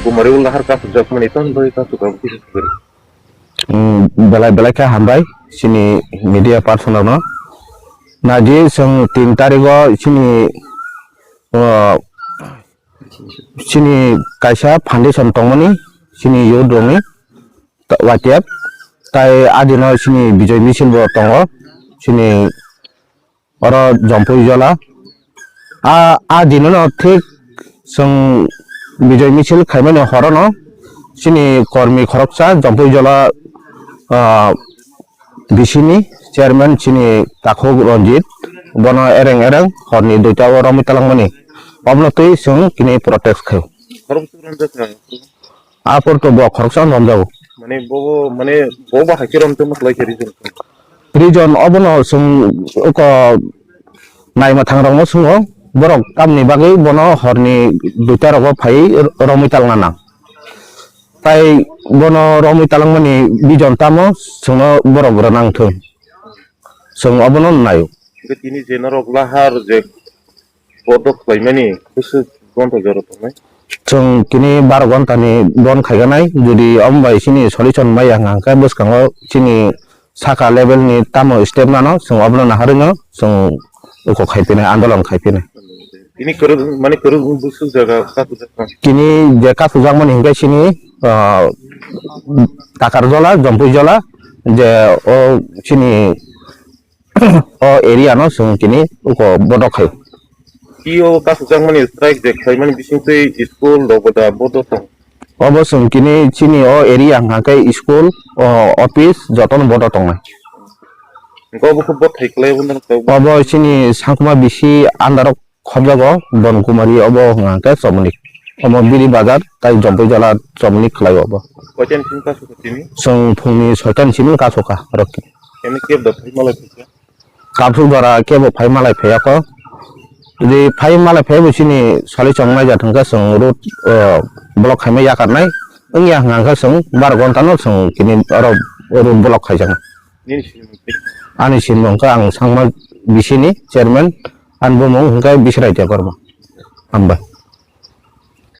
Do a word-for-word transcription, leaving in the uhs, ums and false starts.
Kumari ulahar kasu jakmani ton doi kasu kabu kisi sugari. Hmm, belai belai khe hambai chini media person rokno. Naji chwng tin tarigo chini, o, chini kaisa foundation tongmani chini youth rokni, ta-, Y T F, tai adino chini Bijoy Misil bo tongo, chini oro Jompui Jola. A, a dinono thik chwng Bijoy Misil khaimani horono chini kormi khoroksa Jompui Jola, ah, bisini chairman chini Takhuk Ranjit bono ereng ereng horni duita o romwi talangmani. Obono twi chwng kini protest khaio. Khoroksa romjak kha? Apor to bo khoroksa romjago. Mane bo, mane bo ba hakhe romtwi mwslai khe reason? Reason obono chwng uko naima thangrokno swngo, borok tamni bagwi bono horni duita rogo phai romwi talna nang. Tai bono romwi talangmani reason tamo chwngno borok rwnang thung. Chwng obono naio. Hingke tini je norok lahar je bodo khlaimani bwswk gonta jora tongnai? Chwng tini baro gonta ni bon khaiganai, jodi omo bai chini solution maya hwnkha hwnkhe bwskango chini saka level ni tamo step mano, chwng obono naharwino chwng uko khaiphinai, andolon khaiphinai. Tini kwrwng, mane kwrwng bwswk jaga kathujak kha? Tini je kathujakmani hwnkhe chini, ah, Takarjola, Jompuijola, je o chini o area no chwng tini uko bodo khai. Tio kasukjakmani strike je khlaimani bisingtwi school rok bo da bodo tong? Obo chwng tini chini o area hwnkha khe school, o office jotono bodo tongnai. Hwnkhe obo khe bothai khlai obo no khe? Obo chini Sangkuma bisi under o khobjago Bon Kumari obo hwnkha khe Chomoni. Omo Biri Bazar tai Jompuijola Chomoni khlai obo. Koitan simi kasukha tini? Chwng phungni soitan simi kasukha rok. Eni kebo da phai malai phikha? Kamsuk jora kebo phai malai phiyakho. Jodi phai malai phiyabo chini sali chongmai ja thangkhe chwng road, eh, block khaima yakarnai. Wngya hwnkha khe chwng baro ghonta no chwng tini oro road block khaijaknai. Nini sinimung twi? Ani sinimung khe ang Sangma bisini chairman, ani bumung hwnkhe Bisrai Debbarma. Hambai.